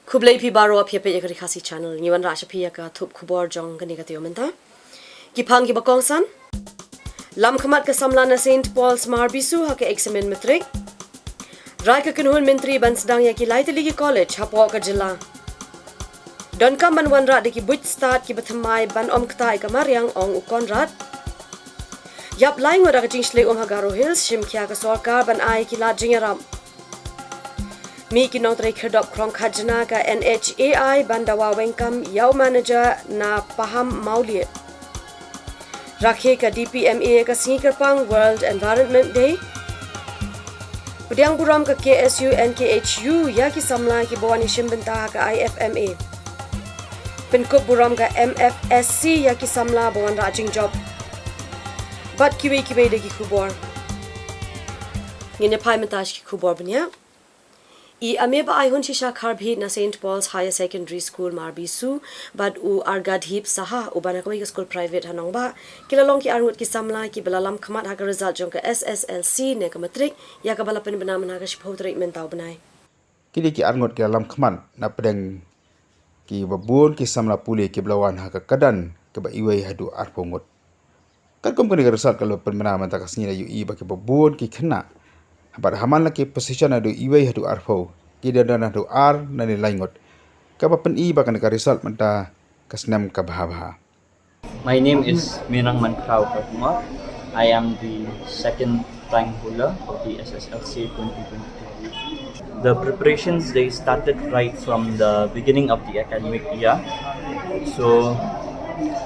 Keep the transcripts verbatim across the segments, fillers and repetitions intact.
Khublei phi baroh, phi ïa peit ïa ka Ri Khasi Channel. Ngi wanrah sha phi ïa ka thup khubor jong kane ka taïew mynta. Ki phang kiba kongsan. Lam khmat ka samla na Saint Paul's Marbisu ha ka eksamin matric. Rai ka kynhun myntri ban sdang ïa ki lai tylli ki college hapoh ka jylla. Donkam ban wanrah da ki buit stad kiba thymmai ban ym ktah ïa ka mariang, ong u Conrad. Ïap lai ngut da ka jingshlei um ha Garo Hills, shim khia ka sorkar ban ai ki lad jingïarap. Mih ki nongtrei khyrdop khrong khajna ka N H A I ban dawa weng kam ïa u manager na Paham Mawlieh. Rakhe ka D P M A ka sngi kyrpang World Environment Day. Pdiang burom ka K S U N K H U ïa ki samla kiba wan ïashim bynta ha ka I F M A. Pynkup burom ka M F S C ïa ki samla ba wanrah jingjop. Bad kiwei kiwei de ki khubor. Ngin ïa phai mynta sha ki khubor bniah. I a me ba Aihun Shisha Kharbhit na Saint Paul's Higher Secondary School Marbisu bad u Argadhip Saha uba na kawei ka skul private ha Nongbah, ki la long ki arngut ki samla kiba la lam khmat ha ka result jong ka S S L C ne ka matric, ïa kaba la pynbna mynha ka shiphew tarik mynta u bnai. Ki dei ki arngut ki la lam khmat na pdeng kiba bun ki samla pule kiba la wan ha ka kyrdan kaba iwei haduh arphew ngut. Katkum kane ka result ka la pynbna mynta ka sngi, la ïohi ba kiba bun ki khynnah, bad ha man la ki position haduh iwei haduh arphew, ki don haduh ar ne lai ngut. Kaba pyni ba kane ka result mynta ka snem ka bha bha. My name is Mirang Mankraw Karkuma. I am the second rank holder of the S S L C twenty twenty-two. The preparations, they started right from the beginning of the academic year. So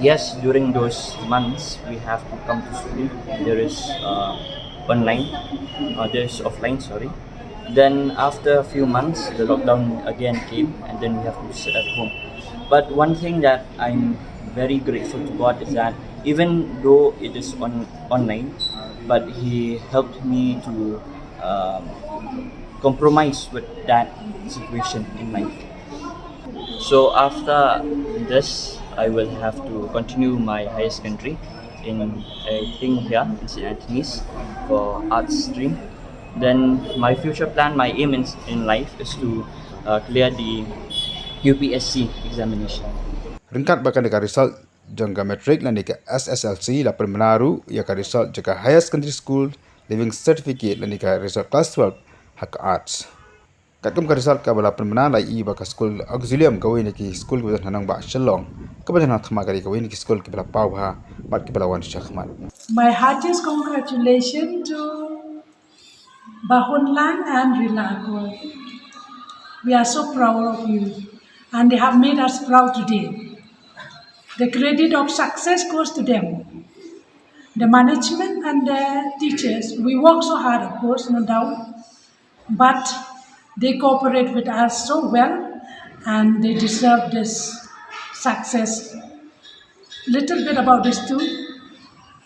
yes, during those months we have to come to school. There is uh, online, uh, there is offline, sorry. Then after a few months, the lockdown again came, and then we have to sit at home. But one thing that I'm very grateful to God is that even though it is on online, but He helped me to um, compromise with that situation in life. So after this, I will have to continue my higher secondary in, I think, here in Saint Anthony's for arts stream. Then my future plan, my aim in, in life is to uh, clear the U P S C examination. Ryngkat bad kane ka result jong ka matric lane ka S S L C, la pynbna ruh ïa ka result jong ka Higher Secondary School Leaving Certificate lane ka result class twelve ha ka arts. Katkum ka result kaba la pynbna, la ïohi ba ka skul Auxilium, kawei na ki skul kiba don ha Nongbah Shillong, kaba don ha Thma, ka dei kawei na ki skul kiba la paw bha bad kiba la wan shakhmat. My heartiest congratulations to Bahunlang and Rilako. We are so proud of you, and they have made us proud today. The credit of success goes to them. The management and the teachers, we work so hard, of course, no doubt, but they cooperate with us so well, and they deserve this success. Little bit about these two.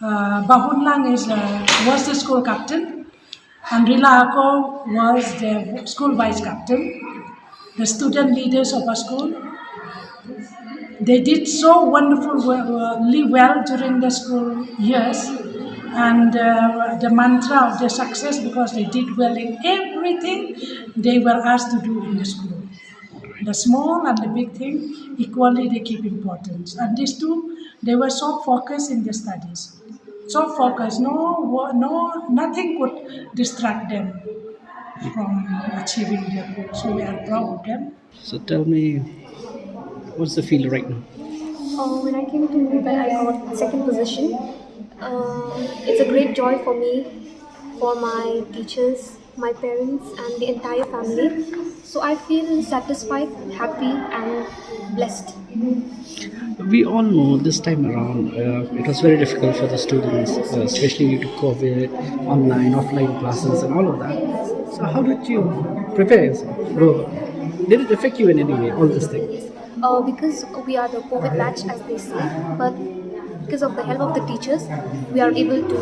Uh, Bahunlang is uh, was the school captain, and Rila Ako was the school vice captain. The student leaders of our school, they did so wonderfully well during the school years, and uh, the mantra of their success, because they did well in everything they were asked to do in the school. The small and the big thing, equally they keep importance. And these two, they were so focused in their studies. So focused, no, wo- no, nothing could distract them from achieving their goals. So we are proud of them. So tell me, what's the feel right now? Uh, when I came to Mumbai, I got second position. Uh, it's a great joy for me, for my teachers, my parents, and the entire family. So I feel satisfied, happy, and blessed. We all know this time around uh, it was very difficult for the students, uh, especially due to COVID, online, offline classes, and all of that. So how did you prepare yourself? Did it affect you in any way, all these things? Uh, because we are the COVID batch, as they say, but because of the help of the teachers, we are able to,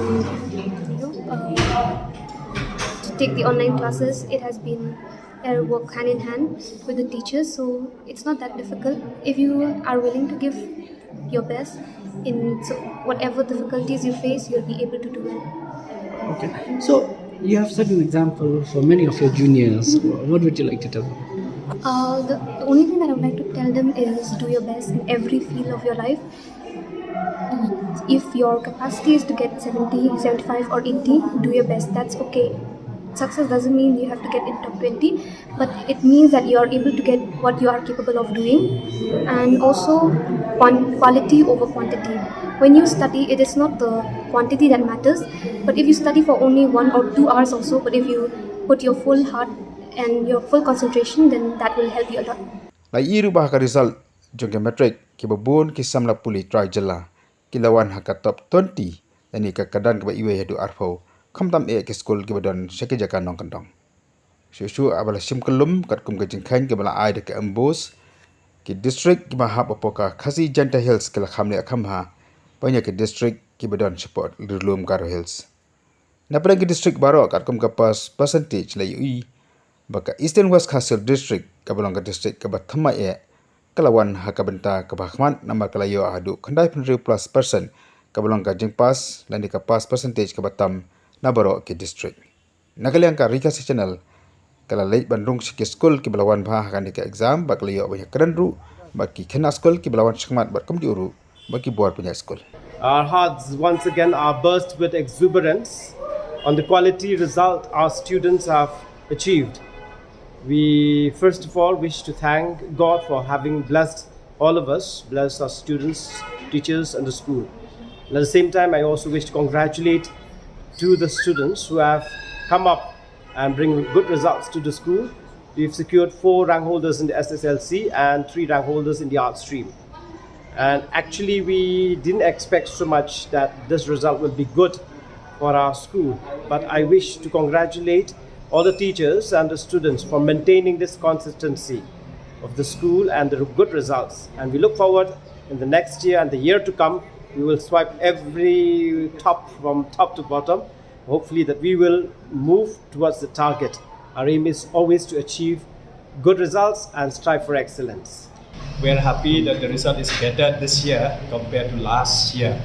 you know, uh, to take the online classes. It has been a work hand in hand with the teachers, so it's not that difficult. If you are willing to give your best in so whatever difficulties you face, you'll be able to do it. Okay. So you have set an example for many of your juniors. What would you like to tell them? Uh, the, the only thing that I would like to tell them is do your best in every field of your life. If your capacity is to get seventy, seventy-five, or eighty, do your best. That's okay. Success doesn't mean you have to get in top twenty, but it means that you are able to get what you are capable of doing. And also, quan- quality over quantity. When you study, it is not the quantity that matters, but if you study for only one or two hours also, but if you put your full heart and your full concentration, then that will help you a lot. La ïohi ruh ba ha ka result jong ka matric, kiba bun ki samla pule trai jylla ki la wan ha ka top twenty, lane ka kyrdan kaba iwei haduh arphew, khamtam eh ki skul kiba don sha ki jaka nongkyndong. Shuh shuh haba la shim kyllum katkum ka jingkheiñ kaba la ai da ka MBOSE, ki district kiba hap hapoh ka Khasi Jaintia Hills ki la kham leh kham bha ban ïa ki district kiba don shapoh ri lum Garo Hills. Na pdeng ki district baroh katkum ka pass percentage, la ïohi ba ka Eastern West Khasi Hills District, kaba long ka district kaba thymmai eh, ka la wan ha ka bynta kaba khmat namar ka la ïoh haduh khyndai phew hynriew plus percent, kaba long ka jingpass lane ka pass percentage kaba tam na baroh ki district. Na ka liang ka Ri Khasi Channel ka la leit ban rung sha ki skul kiba la wan bha ha kane ka exam bad ka la ïoh ban ïakren ruh bad ki khynnah skul kiba la wan shakhmat bad kumjuh ruh bad ki bor pynïaid skul. Our hearts once again are burst with exuberance on the quality result our students have achieved. We first of all wish to thank God for having blessed all of us, blessed our students, teachers, and the school. And at the same time, I also wish to congratulate to the students who have come up and bring good results to the school. We've secured four rank holders in the S S L C and three rank holders in the art stream. And actually, we didn't expect so much that this result will be good for our school. But I wish to congratulate all the teachers and the students for maintaining this consistency of the school and the good results. And we look forward in the next year and the year to come, we will swipe every top from top to bottom. Hopefully that we will move towards the target. Our aim is always to achieve good results and strive for excellence. We are happy that the result is better this year compared to last year.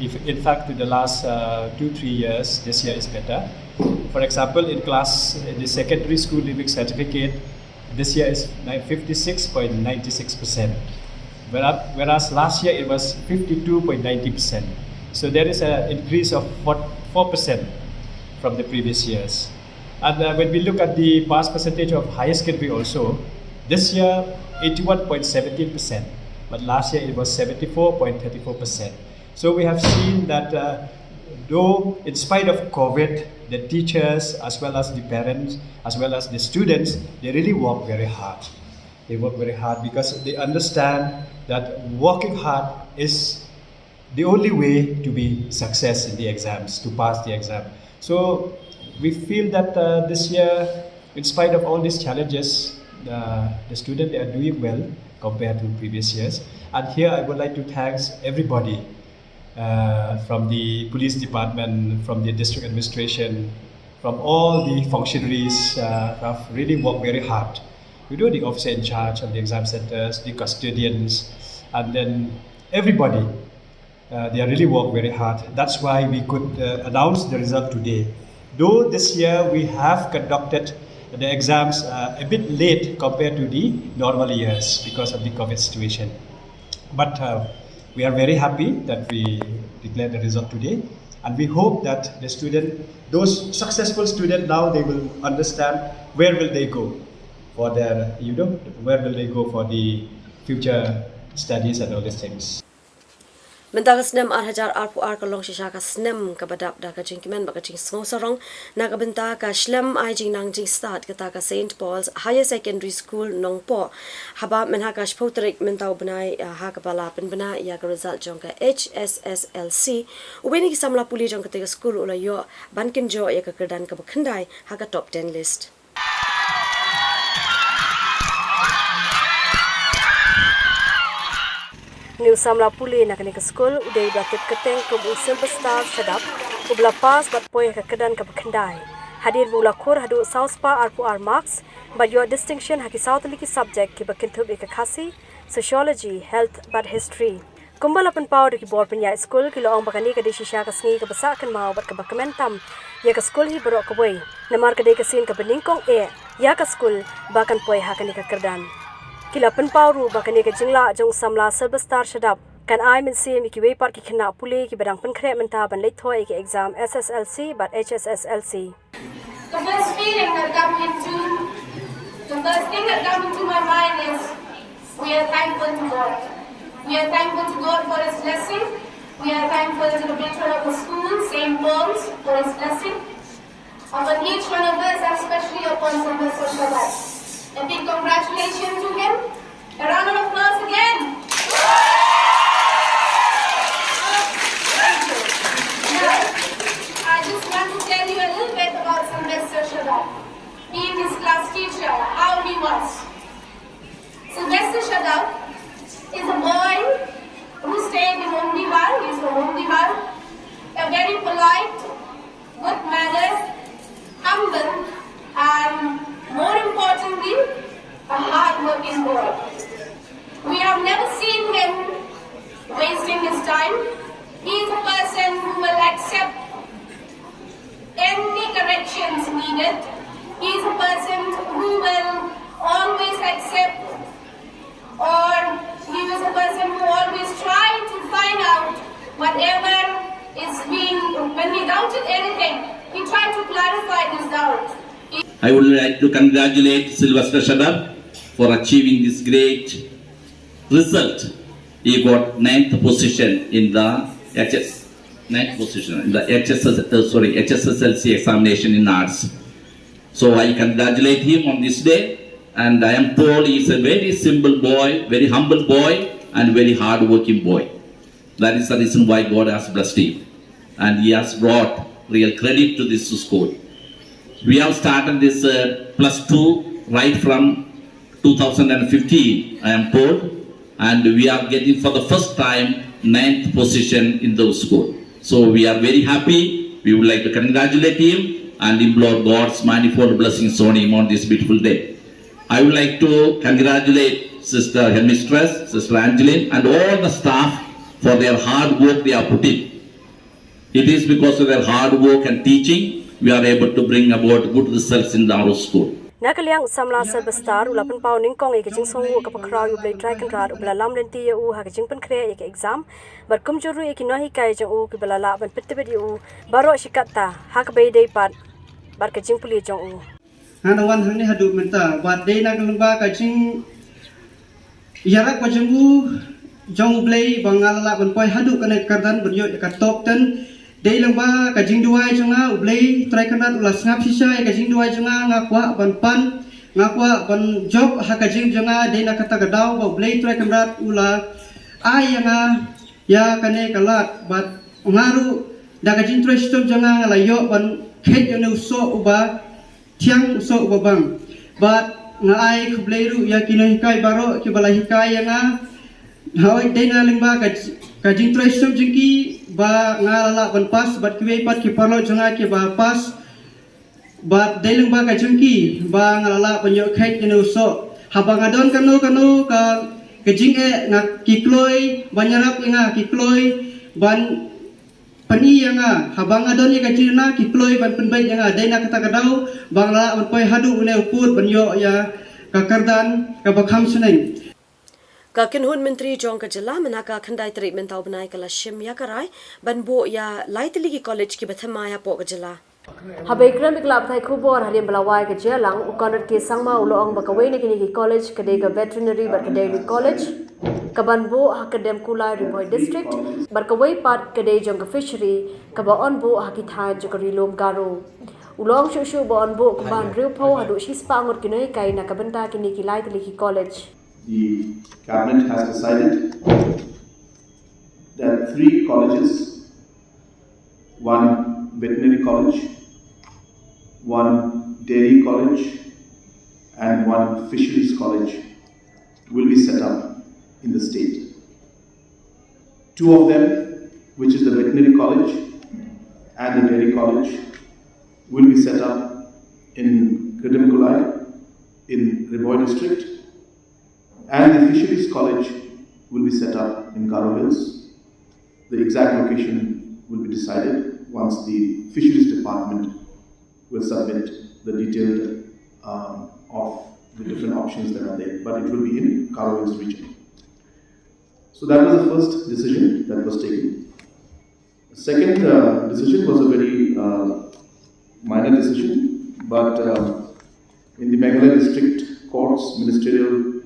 If, in fact, to the last uh, two, three years, this year is better. For example, in class, in the secondary school leaving certificate, this year is fifty-six point nine six percent. Whereas, whereas last year it was fifty-two point ninety percent. So there is an increase of four percent from the previous years. And uh, when we look at the pass percentage of higher secondary also, this year eighty-one point seventeen percent, but last year it was seventy-four point thirty-four percent. So we have seen that uh, though in spite of COVID, the teachers as well as the parents as well as the students, they really work very hard. They work very hard because they understand that working hard is the only way to be success in the exams, to pass the exam. So we feel that uh, this year, in spite of all these challenges, uh, the students are doing well compared to previous years. And here I would like to thank everybody uh, from the police department, from the district administration, from all the functionaries uh, who have really worked very hard. You know, the officer in charge of the exam centers, the custodians, and then everybody. Uh, they are really worked very hard. That's why we could uh, announce the result today. Though this year we have conducted the exams uh, a bit late compared to the normal years because of the COVID situation. But uh, we are very happy that we declared the result today, and we hope that the student, those successful students, now they will understand where will they go for their, you know, where will they go for the future studies and all these things. Mynta ka snem ar hajar arphew ar ka long shisha ka snem kaba dap da ka jingkmen bad ka jingsngewsarong na ka bynta ka shlem ai jingnang jingstad kata ka Saint Paul's Higher Secondary School Nongpoh. Haba mynha ka shiphew tarik mynta u bnai, ah, ha kaba la pynbna ïa ka result jong ka H S S L C, uwei na ki samla pule jong katei ka skul u la ïoh ban kynjoh ïa ka kyrdan kaba khyndai ha ka top ten list. Une u samla pule na kane ka skul u dei ba tip kyrteng kum u Sylvester Shadap, uba la pass bad poi ha ka kyrdan kaba khyndai. Hadien ba u la khur haduh saw spah arphew ar marks bad ïoh distinction ha ki saw tylli ki subject kiba kynthup ïa ka Khasi, Sociology, Health bad History. Kumba la pynpaw da ki bor pynïaid skul, ki la ong ba kane ka dei shisha ka sngi kaba sah kynmaw bad kaba kmen tam ïa ka skul hi baroh kawei, namar ka dei ka sien kaba nyngkong eh ïa ka skul ba kan poi ha kane ka kyrdan. Ki la pynpaw ruh ba kane ka jinglah jong u samla Sylvester Shadap kan ai mynsiem ïa kiwei pat ki khynnah pule kiba dang pynkhreh mynta ban leit thoh ïa ki exam S S L C bad H S S L C. The first feeling that come into, the first thing that come into my mind is we are thankful to God. We are thankful to God for His blessing. We are thankful to the patron of the school, Saint Paul's, for his blessing upon each one of us, and especially upon Professor Shadap. A big congratulations to him. A round of applause again. Thank you. Now, I just want to tell you a little bit about Sylvester Shadap. Being his class teacher, how he was. Sylvester Shadap is a boy who stayed in Umdihar. He's from Umdihar. A very polite, good mannered, humble, and more importantly, a hard-working boy. We have never seen him wasting his time. He is a person who will accept any corrections needed. He is a person who will always accept, or he is a person who always try to find out whatever is being, when we doubted anything, he tried to clarify this doubt. I would like to congratulate Sylvester Shadap for achieving this great result. He got ninth position in the H S, ninth position in the H S S, uh, sorry, H S S L C examination in arts. So I congratulate him on this day, and I am told he is a very simple boy, very humble boy, and very hard-working boy. That is the reason why God has blessed him, and he has brought real credit to this school. We have started this, uh, plus two right from two thousand and fifteen, I am told, and we are getting for the first time ninth position in the school. So we are very happy. We would like to congratulate him and implore God's manifold blessings on him on this beautiful day. I would like to congratulate Sister Headmistress, Sister Angeline, and all the staff for their hard work they have put in. It is because of their hard work and teaching we are able to bring about good results in our school. Na ka liang u samla Sylvester u la pynpaw nyngkong ïa ka jingsngewbha ka pyrkhat ïa U Blei Trai Kynrad uba la lam lynti ïa u ha ka jingpynkhreh ïa ka exam, bad kumjuh ruh ïa ki nonghikai jong u kiba la lah ban pyntbit ïa u baroh shi katta ha kaba ïadei pat bad ka jingpule jong u. Nga da wan hangne haduh mynta bad dei na ka lyngba ka jing ïarap ka jong u, jong U Blei ba nga la lah ban poi haduh kane ka kyrdan ban ïoh ïa ka top ten. Dei lyngba ka jingduwai jong nga, U Blei Trai Kynrad u la sngap shisha ïa ka jingduwai jong nga, nga kwah ban pan, nga kwah ban jop ha ka jing jong nga, dei na kata ka daw ba U Blei Trai Kynrad u la ai ïa nga ïa kane ka lad bad nga ruh da ka jingtrei shitom jong nga nga la ïoh ban kheit ïa une u soh uba thiang, u soh uba bang. Bad nga ai khublei ruh ïa ki nonghikai baroh kiba la hikai ïa nga. Hooid, dei na lyngba ka, ka jingtrei shitom jong ki ba nga la lah ban pass bad kiwei pat ki paralok jong nga kiba pass. Bad dei lyngba ka jong ki ba nga la lah ban ïoh kheit ïa une u soh. Haba nga don kano kano ka, ka jingeh, nga, ki kloi ban ïarap ïa nga, ki kloi ban pyni ïa nga, haba nga don ïa ka jingkyrmen ki kloi ban pynbeit ïa nga, dei na kata ka daw ba nga la lah ban poi haduh une u pud ban ïoh ïa ka kyrdan kaba kham shneng. Ka kynhun myntri jong ka jylla mynta ka khyndai tarik mynta u bnai ka la shim ïa ka rai ban buh ïa lai tylli ki college kiba thymmai hapoh ka jylla. Haba ïakren bad ki lad pathai khubor hadien ba la wai ka jingïalang, u Conrad K Sangma u la ong ba kawei na kine ki college ka dei ka Veterinary bad ka Dairy College kaban buh ha Khyrdem Kulai, Ri Bhoi District, bad kawei pat ka dei jong ka Fishery kaba yn buh ha ki thaiñ jong ka Ri Lum Garo. U la ong shuh shuh ba yn buh kumba hynriewphew haduh shispah ngut ki nonghikai na ka bynta kine ki lai tylli ki college. The cabinet has decided that three colleges, one veterinary college, one dairy college, and one fisheries college, will be set up in the state. Two of them, which is the veterinary college and the dairy college, will be set up in Khyrdem Kulai in Ri Bhoi district, and the Fisheries College will be set up in Garo Hills. The exact location will be decided once the Fisheries Department will submit the detailed, um, of the different options that are there, but it will be in Garo Hills region. So that was the first decision that was taken. The second uh, decision was a very uh, minor decision, but uh, in the Meghalaya District Court's Ministerial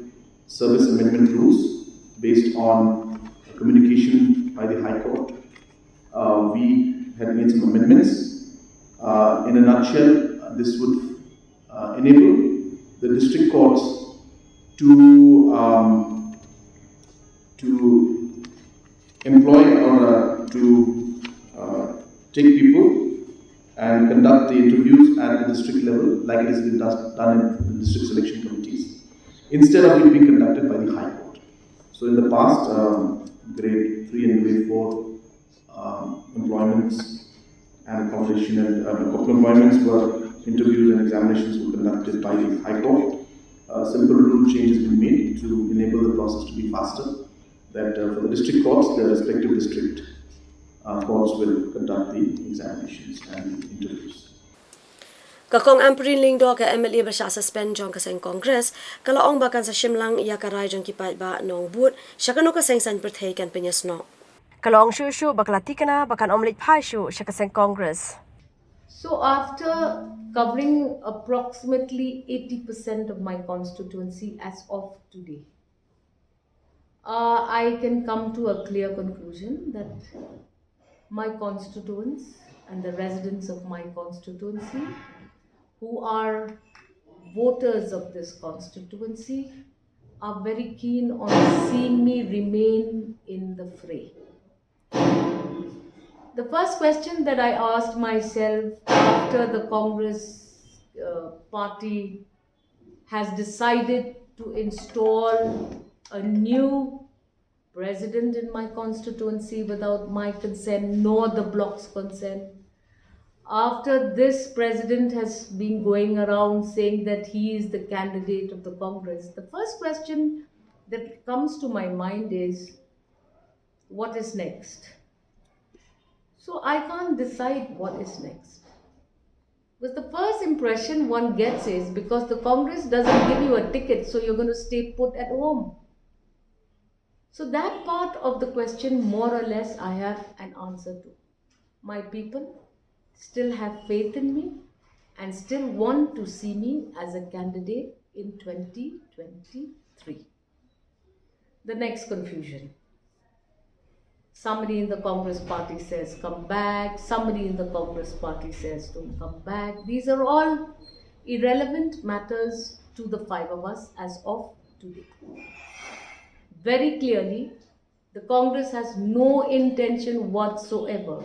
Service Amendment Rules, based on a communication by the High Court, uh, we had made some amendments. Uh, in a nutshell, this would uh, enable the district courts to um, to employ or uh, to uh, take people and conduct the interviews at the district level, like it has been done, done in the district selection committees, instead of it being conducted by the High Court. So, in the past, um, grade three and grade four um, employments and accommodation and uh, couple employments were interviews and examinations were conducted by the High Court. A simple rule change has been made to enable the process to be faster. That uh, for the district courts, their respective district uh, courts will conduct the examinations and the interviews. Ka Kong Ampareen Lyngdoh, ka M L A ba shah suspend jong ka seng Congress, ka la ong ba kan sa shim lang ïa ka rai jong ki paidbah Nongbud sha kano ka seng saiñ pyrthei kan pynïasnoh. Ka la ong shuh shuh ba ka la thikna ba kan ym leit phai shuh sha ka seng Congress. So after covering approximately eighty percent of my constituency as of today, uh, I can come to a clear conclusion that my constituents and the residents of my constituency, who are voters of this constituency, are very keen on seeing me remain in the fray. The first question that I asked myself after the Congress uh, party has decided to install a new president in my constituency without my consent nor the bloc's consent. After this president has been going around saying that he is the candidate of the Congress, the first question that comes to my mind is, what is next? So I can't decide what is next. Because the first impression one gets is, because the Congress doesn't give you a ticket, so you're going to stay put at home. So that part of the question, more or less, I have an answer to. My people still have faith in me and still want to see me as a candidate in twenty twenty-three. The next confusion. Somebody in the Congress party says, "Come back." Somebody in the Congress party says, "Don't come back." These are all irrelevant matters to the five of us as of today. Very clearly, the Congress has no intention whatsoever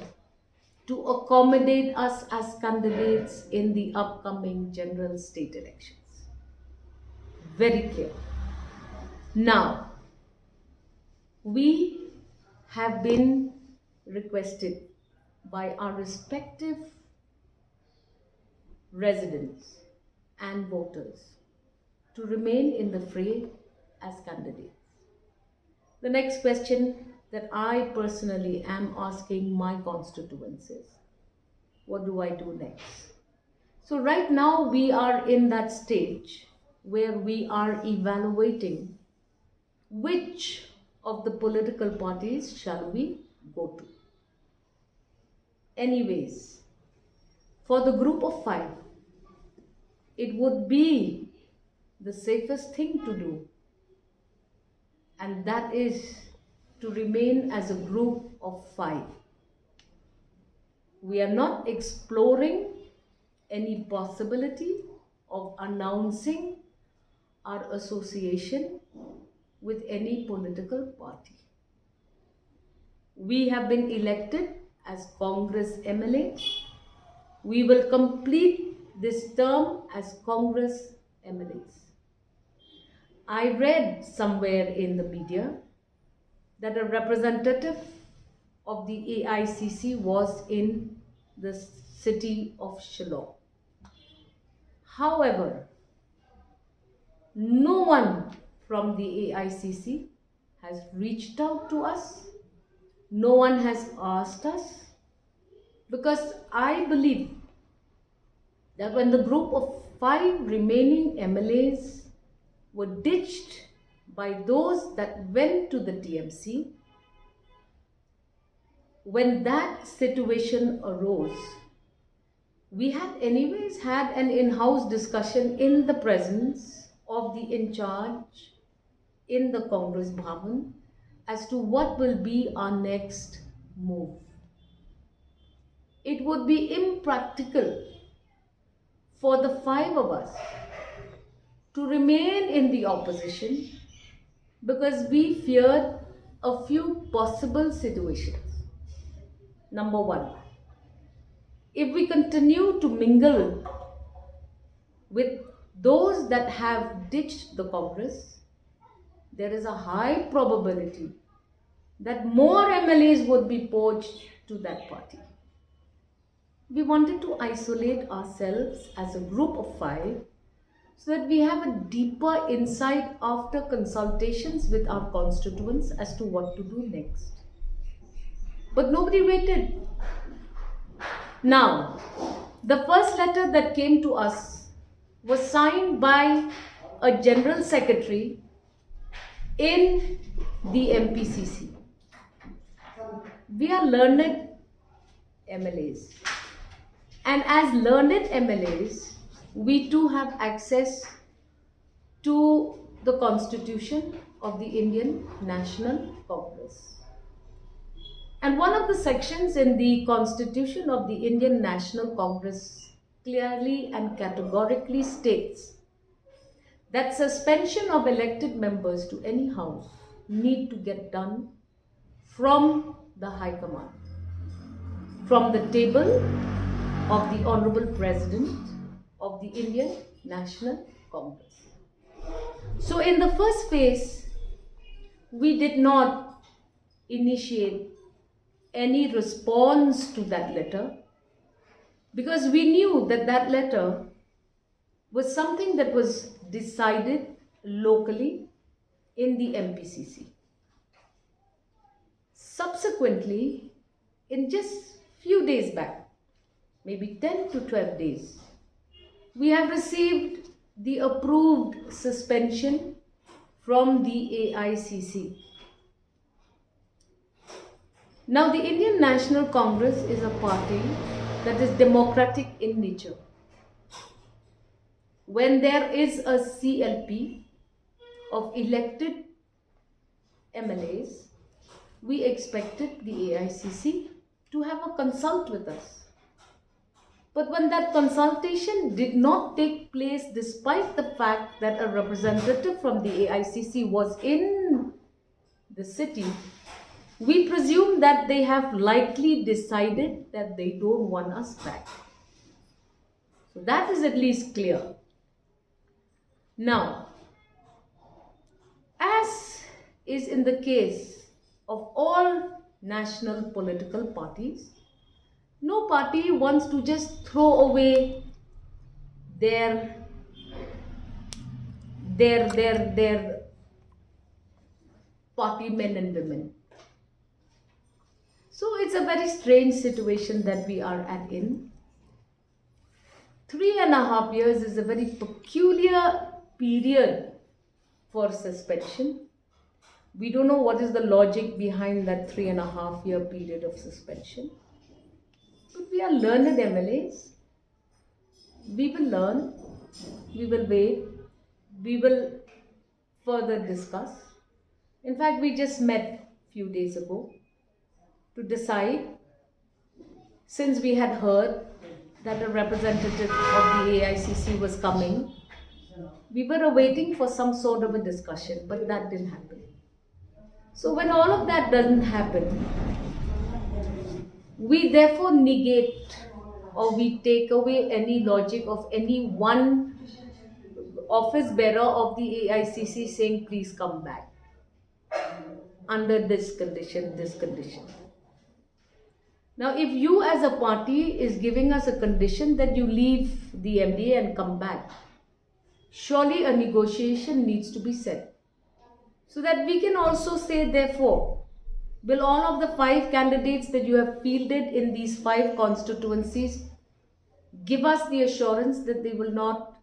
to accommodate us as candidates in the upcoming general state elections. Very clear. Now, we have been requested by our respective residents and voters to remain in the fray as candidates. The next question that I personally am asking my constituents is, what do I do next? So right now we are in that stage where we are evaluating which of the political parties shall we go to. Anyways, for the group of five, it would be the safest thing to do, and that is to remain as a group of five. We are not exploring any possibility of announcing our association with any political party. We have been elected as Congress M L A. We will complete this term as Congress M L As. I read somewhere in the media that a representative of the A I C C was in the city of Shillong. However, no one from the A I C C has reached out to us. No one has asked us, because I believe that when the group of five remaining M L As were ditched by those that went to the T M C when that situation arose. We had anyways had an in-house discussion in the presence of the in-charge in the Congress Bhavan as to what will be our next move. It would be impractical for the five of us to remain in the opposition because we feared a few possible situations. Number one, if we continue to mingle with those that have ditched the Congress, there is a high probability that more M L As would be poached to that party. We wanted to isolate ourselves as a group of five so that we have a deeper insight after consultations with our constituents as to what to do next. But nobody waited. Now, the first letter that came to us was signed by a general secretary in the M P C C. We are learned M L As. And as learned M L As, we too have access to the constitution of the Indian National Congress. And one of the sections in the constitution of the Indian National Congress clearly and categorically states that suspension of elected members to any house need to get done from the High Command, from the table of the Honorable President of the Indian National Congress. So, in the first phase, we did not initiate any response to that letter because we knew that that letter was something that was decided locally in the M P C C. Subsequently, in just few days back, maybe ten to twelve days, we have received the approved suspension from the A I C C. Now, the Indian National Congress is a party that is democratic in nature. When there is a C L P of elected M L As, we expected the A I C C to have a consult with us. But when that consultation did not take place, despite the fact that a representative from the A I C C was in the city, we presume that they have likely decided that they don't want us back. So that is at least clear. Now, as is in the case of all national political parties, no party wants to just throw away their their their their party men and women. So it's a very strange situation that we are at in. Three and a half years is a very peculiar period for suspension. We don't know what is the logic behind that three and a half year period of suspension. But we are learned M L As. We will learn, we will wait, we will further discuss. In fact, we just met few days ago to decide, since we had heard that a representative of the A I C C was coming, we were awaiting for some sort of a discussion, but that didn't happen. So when all of that doesn't happen, we therefore negate or we take away any logic of any one office bearer of the A I C C saying, "Please come back under this condition, this condition." Now, if you as a party is giving us a condition that you leave the M D A and come back, surely a negotiation needs to be set so that we can also say, therefore, will all of the five candidates that you have fielded in these five constituencies give us the assurance that they will not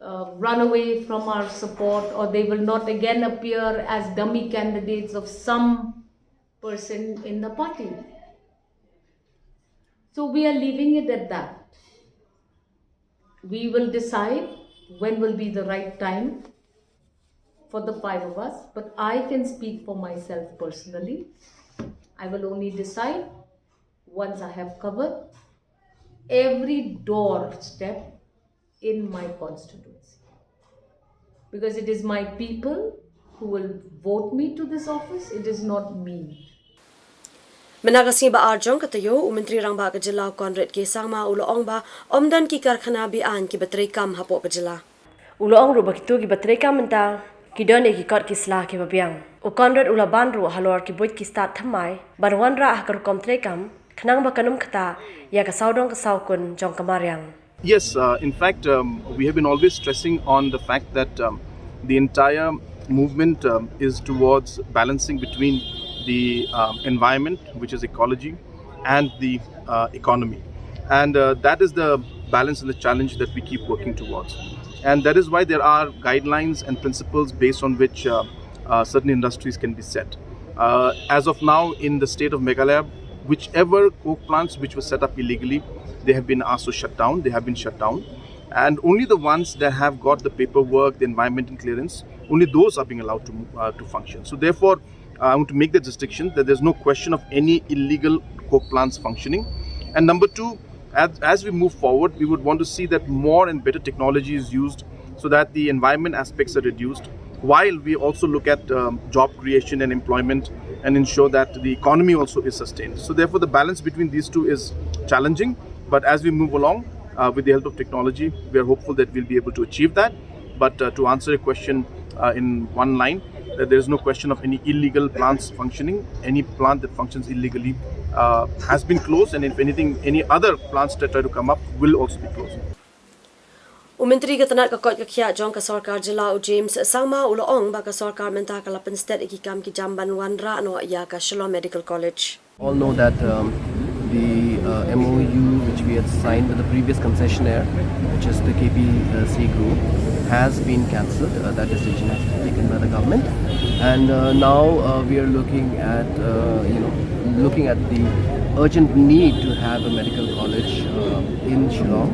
uh, run away from our support, or they will not again appear as dummy candidates of some person in the party. So we are leaving it at that. We will decide when will be the right time for the five of us, but I can speak for myself personally. I will only decide once I have covered every doorstep in my constituency. Because it is my people who will vote me to this office, it is not me. Mynta ka sngi ba ar jong ka taïew, u Myntri Rangbah ka jylla u Conrad K Sangma u la ong ba ym don ki karkhana be-aiñ kiba treikam hapoh ka jylla. U la ong ruh ba kito kiba treikam mynta ki don ïa ki kot ki sla kiba biang. U Conrad u la ban ruh halor ki buit ki stad thymmai ban wanrah ha ka rukom treikam khnang ba kan ym ktah ïa ka sawdong ka sawkun jong ka mariang. Yes, uh, in fact, um, we have been always stressing on the fact that um, the entire movement um, is towards balancing between the um, environment, which is ecology, and the uh, economy. And uh, that is the balance and the challenge that we keep working towards. And that is why there are guidelines and principles based on which uh, uh, certain industries can be set. Uh, as of now, in the state of Meghalaya, whichever coke plants which were set up illegally, they have been asked to shut down, they have been shut down. And only the ones that have got the paperwork, the environmental clearance, only those are being allowed to, uh, to function. So therefore, uh, I want to make the distinction that there's no question of any illegal coke plants functioning. And number two, as, as we move forward, we would want to see that more and better technology is used so that the environment aspects are reduced, while we also look at um, job creation and employment and ensure that the economy also is sustained. So therefore, the balance between these two is challenging, but as we move along, uh, with the help of technology, we are hopeful that we'll be able to achieve that. But uh, to answer your question uh, in one line, that there is no question of any illegal plants functioning. Any plant that functions illegally uh, has been closed, and if anything, any other plants that try to come up will also be closed. U Myntri ka tnad ka koit ka khiah jong ka sorkar jylla u James Sangma u la ong ba ka sorkar mynta ka la pynsted ïa ki kam ki jam ban wanrah noh ïa ka Shillong Medical College. All know that um, the uh, M O U which we had signed with the previous concessionaire, which is the K P C group, has been cancelled. Uh, that decision has been taken by the government, and uh, now uh, we are looking at uh, you know looking at the urgent need to have a medical college uh, in Shillong.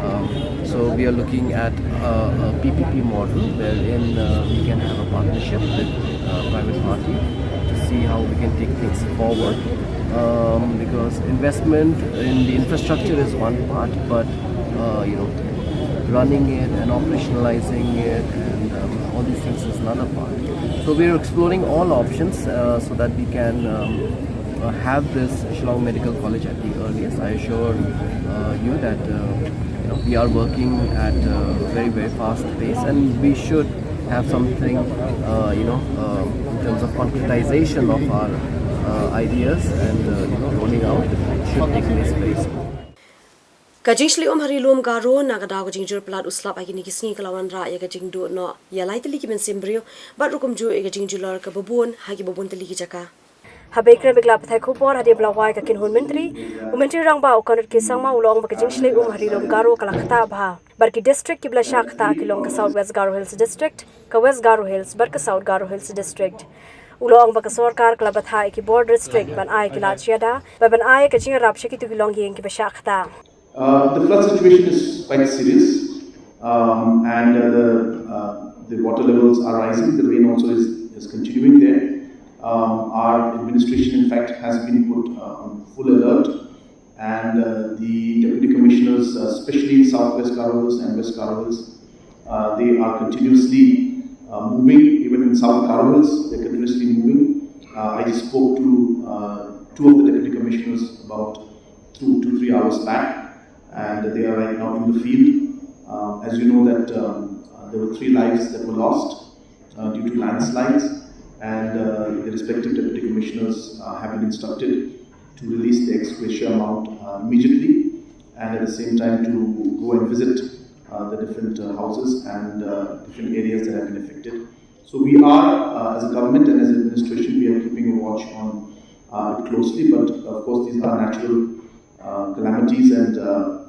Um, so we are looking at a, a P P P model wherein uh, we can have a partnership with a private party to see how we can take things forward. Um, because investment in the infrastructure is one part, but uh, you know, running it and operationalizing it and um, all these things is another part. So we are exploring all options uh, so that we can um, uh, have this Shillong Medical College at the earliest. I assure uh, you that uh, you know, we are working at a very, very fast pace, and we should have something, uh, you know, uh, in terms of concretization of our uh, ideas and uh, you know, rolling out should take place very soon. Ka jingshlei um ha ri lum Garo na ka daw ka jingjur palat u slap ha kine ki sngi ka la wanrah ïa ka jingduh noh ïa lai tylli ki mynsiem briew bad ruh kumjuh ïa ka jingjulor kaba bun ha kiba bun tylli ki jaka. Haba ïakren bad ki lad pathai khubor hadien ba la wai ka kynhun myntri, u Myntri Rangbah u Conrad K Sangma u la ong ba ka jingshlei um ha ri lum Garo ka la ktah bha bad ki district kiba la shah ktah ki long ka South West Garo Hills District, ka West Garo Hills bad ka South Garo Hills District. U la ong ba ka sorkar ka la bthah ïa ki bor district ban ai ki lad shiada bad ban ai ka jingïarap sha kito ki longïing kiba shah ktah. Uh, the flood situation is quite serious, um, and uh, the, uh, the water levels are rising. The rain also is, is continuing there. Um, our administration, in fact, has been put uh, on full alert, and uh, the deputy commissioners, uh, especially in Southwest Garo Hills and West Garo Hills, uh, they are continuously uh, moving. Even in South Garo Hills, they're continuously moving. Uh, I just spoke to uh, two of the deputy commissioners about two, two, three hours back, and they are right now in the field. Uh, as you know that um, uh, there were three lives that were lost uh, due to landslides, and uh, the respective deputy commissioners uh, have been instructed to release the ex gratia amount uh, immediately, and at the same time to go and visit uh, the different uh, houses and uh, different areas that have been affected. So we are, uh, as a government and as an administration, we are keeping a watch on uh, it closely. But of course, these are natural uh, calamities, and uh,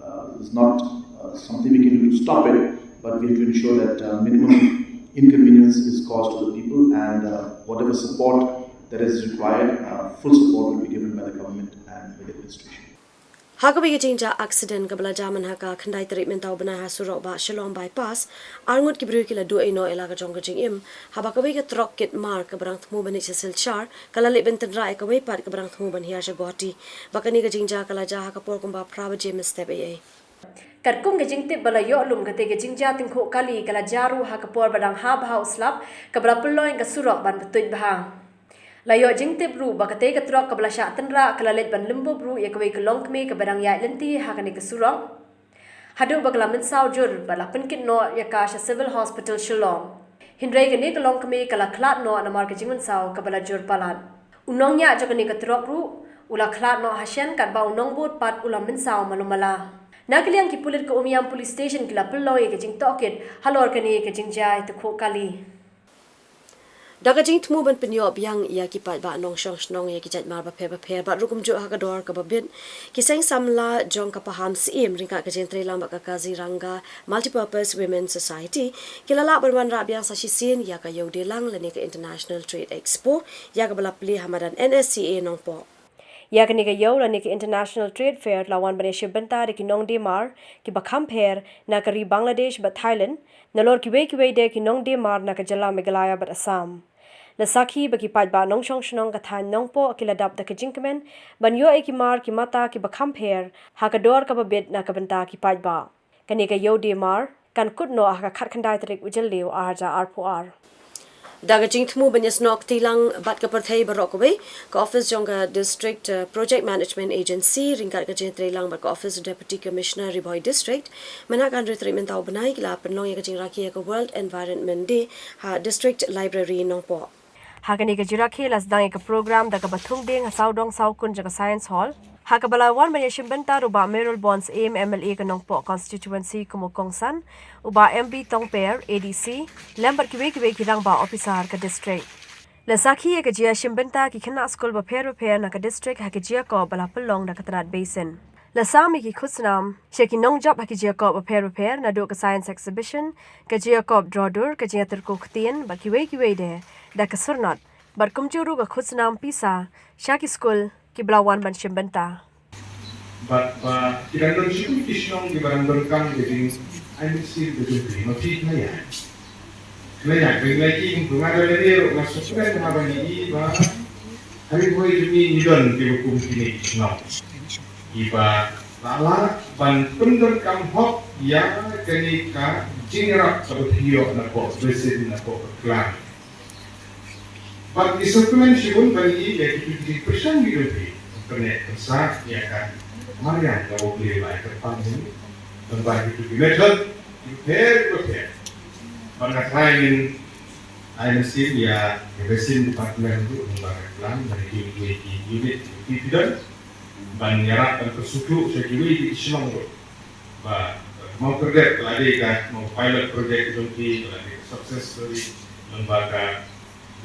uh, it's not uh, something we can do to stop it. But we have to ensure that uh, minimum inconvenience is caused to the people, and uh, whatever support that is required, uh, full support will be given by the government and by the administration. Ha kawei ka jingjia accident kaba la jia mynta ka khyndai tarik mynta u bnai ha surok ba Shillong Bypass, arngut ki briew ki la duh ei noh ïa la ka jong ka jingim, haba kawei ka trok kit mar kaba rangthmu ban leit sha Silchar ka la leit ban tynrah ïa kawei pat kaba rangthmu ban hiar sha Guwahati. Ba kane ka jingjia ka la jia ha ka por kumba phra baje mynstep eiei. Katkum ka jingtip ba la ïoh lum kata ka jingjia tyngkhuh kali ka la jia ruh ha ka por ba dang hap bha u slap kaba la pynlong ïa ka surok ban btuid bha. La ïoh jingtip ruh ba katei ka trok kaba la shah tynrah ka la leit ban lymbup ruh ïa kawei ka longkmie kaba dang ïaid lynti ha kane ka surok, haduh ba ka la mynsaw jur bad la pynkit noh ïa ka sha Civil Hospital Shillong. Hynrei kane ka longkmie ka la khlad noh namar ka jingmynsaw kaba la jur palat. U nongñiah jong kane ka trok ruh u la khlad noh hashen, katba u nongbud pat u la mynsaw malu mala. Na ka liang ki pulit ka Umiam Police Station ki la pynlong ïa ka jingtohkit halor kane ka jingjia tyngkhuh kali. Da ka jingthmu ban pynïoh biang ïa ki paidbah nongshong shnong ïa ki jait mar bapher bapher bad ruh kumjuh ha ka dor kaba bit, ki seng samla jong ka Pahamsyiem ryngkat ka jingtreilang bad ka Kaziranga Multipurpose Women Society ki la lah ban wanrah biang sa shisien ïa ka Ïewdelang lane ka International Trade Expo ïa kaba la plie ha madan N S C A Nongpoh. Ïa kane ka ïew lane ka International Trade Fair la wan ban ïashim bynta da ki nongdie mar kiba kham pher na ka ri Bangladesh bad Thailand, nalor kiwei kiwei de ki nongdie mar na ka jylla Meghalaya bad Assam. La sakhi ba ki paidbah nongshong shnong ka thaiñ Nongpoh ki la dap da ka jingkmen ban ïoh ïa ki mar ki mata kiba kham pher ha ka dor kaba bit na ka bynta ki paidbah. Kane ka ïew die mar kan kut noh ha ka khatkhyndai tarik u Jylliew ar hajar arphew ar. Da ka jingthmu ban ïasnoh kti lang bad ka pyrthei baroh kawei, ka ophis jong ka District uh, Project Management Agency ryngkat ka jingtreilang bad ka ophis Deputy Commissioner Ri Bhoi District, mynta ka hynriew tarik mynta u bnai ki la pynlong ïa ka jingrakhe ïa ka World Environment Day ha District Library Nongpoh. Ha kane ka jingrakhe la sdang ïa ka program da kaba thung dieng ha sawdong sawkun jong ka Science Hall, ha kaba la wan ban ïashim bynta ruh u Bah Mayralborn Syiem, M L A ka Nongpoh Constituency kum u kongsan, u Bah M B Tongper, A D C, lem bad kiwei kiwei ki rangbah ophisar ka district. La sakhi ïa ka jingïashim bynta ki khynnah skul bapher bapher na ka district ha ka jingïakob ba la pynlong da ka tnat Beisyn. La sam ïa ki khusnam sha ki nongjop ha ki jingïakob bapher bapher, naduh ka science exhibition, ka jingïakob draw dur, ka jingïatyrko ktien bad kiwei kiwei de da ka syrnod, bad kumjuh ruh ka khusnam pisa sha ki skul kiba la wan ban shim bynta. Bad ba ki dang don shibun ki shnong kiba dang donkam ka jingai mynsiem ka jong ki, ma phi khlaiñ. Khlaiñ, khlaiñ ki, nga da lade ruh nga sngewthuh haba ngi i ba ha Ri Bhoi jong ngi ngi don kiba kum kine ki shnong kiba la lah ban pyndonkam hok ïa kane ka jingïarap kaba phi ïoh napoh basin, napoh ka klang. Bad ngi sngewkmen shibun ba ngi i ïa kitu ki jingpyrshang ki jong phi ban pynneh pynsah ïa ka mariang kaba U Blei u la ai kyrpang ïa ngi lyngba kitu ki method kiba pher kiba pher. Bad nga tharai ngin ai mynsiem ïa ka Basin Department ruh lyngba ka klang, lane kiwei kiwei ki unit kiba phi don, ban ïarap ban pynsngewthuh sha kiwei ki shnong ruh ba, eh, Mawkyrdet ka la dei ka, Maw, pilot project ka jong ki ka la dei ka success story lyngba ka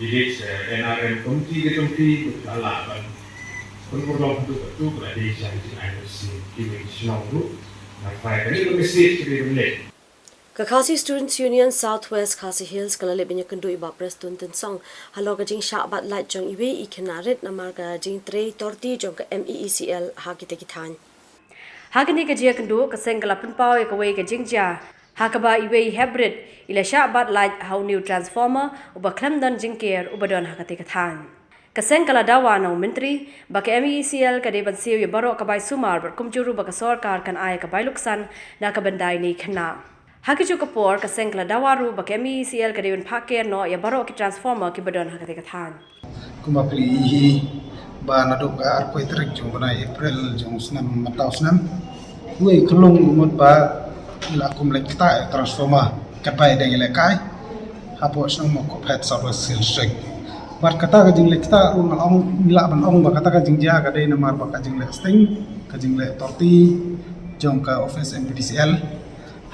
Village, eh, N R M committee ka jong ki, ka la lah ban pynurlong haduh katta ka la dei jingïaid mynsiem kiwei ki shnong ruh. Nga tharai kane ka message ka dei ban leit. Ka Khasi Students Union South West Khasi Hills ka la leit ban ïakynduh ïa i Bah Prestone Tynsong halor ka jingshah bat light jong iwei i khynnah rit namar ka jingtrei torti jong ka M E E C L ha kita ki thaiñ. Ha kane ka jingïakynduh, ka seng ka la pynpaw ïa kawei ka jingjia ha kaba iwei i hep rit i la shah bat light ha une u transformer uba khlem don jingker uba don ha katei ka thaiñ. Ka seng ka la dawa na u Myntri ba ka M E E C L ka dei ban siew ïa baroh ka bai sumar bad kumjuh ruh ba ka sorkar kan ai ka bai luksan na ka bynta ine i khynnah. Ha kajuh ka por, ka seng ka la dawa ruh ba ka M E E C L ka dei ban phah ker noh ïa baroh ki transformer kiba don ha katei ka thaiñ. Kumba phi i hi ba naduh ka arphew tarik jong u bnai April jong u snem mynta u snem, uwei u khyllung u mut ba i la kum leit ktah ïa u transformer katba i dang ïalehkai hapoh shnong Mawkyrwat, South West Khasi Hills District. Bad kata ka jingleit ktah ruh nga ong, ngi lah ban ong ba kata ka jingjia ka dei namar ba ka jingleh sting, ka jingleh torti jong ka office M P D C L.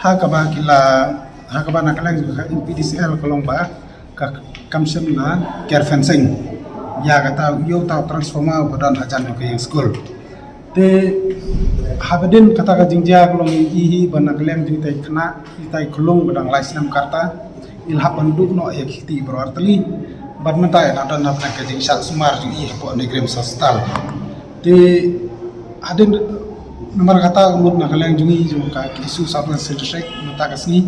Ha kaba ki la, ha kaba na ka liang jong ka M P D C L ka long ba ka kam shym la ker fencing ïa kata, ïa uta u transformer ba don hajan jong ka ïing skul. Te haba dien kata ka jingjia ka long, i hi ba na ka liang jong itai khynnah, itai khyllung ba dang lai snem ka rta, i la hap ban duh noh ïa ki kti baroh artylli. Bad mynta i la don hapdeng ka jingshah sumar jong i hapoh NEIGRIHMS Hospital. Te hadien namar kata ka mut na ka liang jong i jong ka KSU South West Hills District mynta ka sngi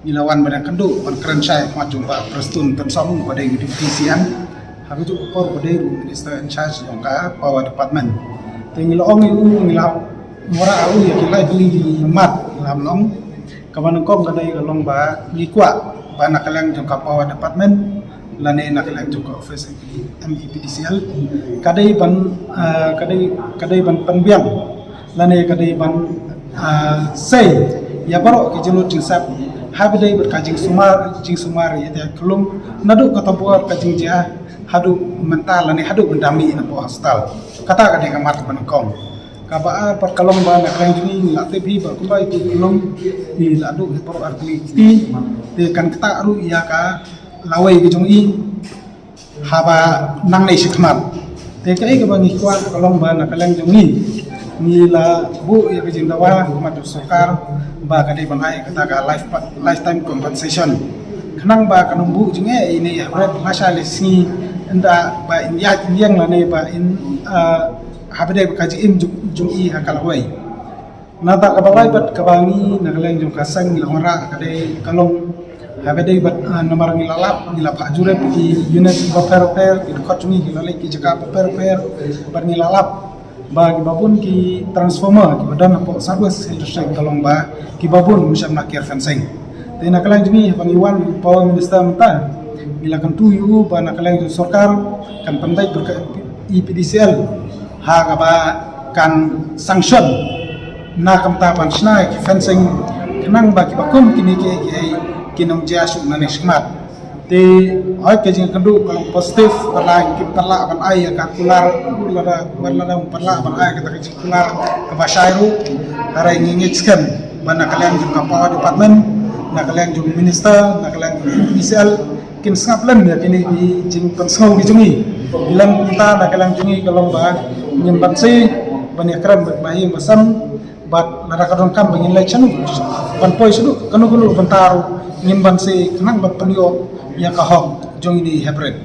ngi la wan ban ïakynduh ban kren shai ha khmat jong Bah Prestone Tynsong ba dei u Deputy CM, ha kajuh ka por ba dei ruh u Minister in charge jong ka Power Department. Te ngi la ong ïa u, ngi la wanrah ïa u ïa ki lai tylli ki mat, ngi la ong. Kaba nyngkong ka dei ka long ba ngi kwah ba na ka liang jong ka Power Department lane na ka liang jong ka office MePDCL ka dei ban, ah, ka dei, ka dei ban pynbiang lane ka dei ban, ah, sei ïa baroh ki jinglut jingsep haba dei bad ka jingsumar, jingsumar ïa ita khyllung naduh kata por ka jingjia haduh mynta lane haduh ban da mih na poh hospital. Kata ka dei ka mat ba nyngkong. Kaba ar pat ka long ba na ka liang jong i ngi la tip hi ba kumba i khyllung i la duh hi baroh artylli ki kti, te kan ktah ruh ïa ka lawei ka jong i haba nangne shakhmat. Te kaei kaba ngi kwah ka long ba na ka liang jong ngi ngi la buh ïa ka jingdawa ha khmat jong sorkar ba ka dei ban ai kata ka life pa-, lifetime compensation. Khnang ba kan ym buh jingeh ïa ine i hapdeng lashai lashisngi ynda ba in ïaid in ïeng lane ba in, ah, haba dei ba ka jingim jong, jong i ha ka lawei. Nangta kaba lai bad kaba ngi na ka liang jong ka seng ngi la wanrah ka dei ka long haba dei bad, ah, namar ngi la lap, ngi la phah jurip ïa ki unit bapher bapher, ki dkhot jong ngi ki la leit ki jaka bapher bapher bad ngi la lap ba kiba bun ki transformer kiba don hapoh South West Hills District ka long ba kiba bun ym shym la kiar fencing. Te na ka liang jong ngi haba ngi wan u Power Minister mynta ngi la kyntu ïa u ba na ka liang jong sorkar kan pynbeit bad ka MePDCL ha kaba kan sanction na ka bynta ban shna ïa ki fencing khnang ba kiba kum kine kiei kiei kin ym jia shuh nangne shakhmat. Te hooid ka jingïakynduh ka long positive, ba la ki pynlah ban ai ïa ka kular, lada, ba lada pynlah ban ai kata ka jingkular kaba shai ruh, hynrei ngi ngeit skhem ba na ka liang jong ka Power Department, na ka liang jong u Minister, na ka liang jong u MePDCL kin sngap lem ïa kine ki jingpynsngew ki jong ngi. Lem kumta na ka liang jong ngi ka long ba ngin banse ban ïakren bad ba ïing ba sem, bad lada ka donkam ba ngin leit shano, ban poi shaduh kano kano ka bynta ruh ngin banse khnang ban pynïoh ïa ka hok jong ine i heprit.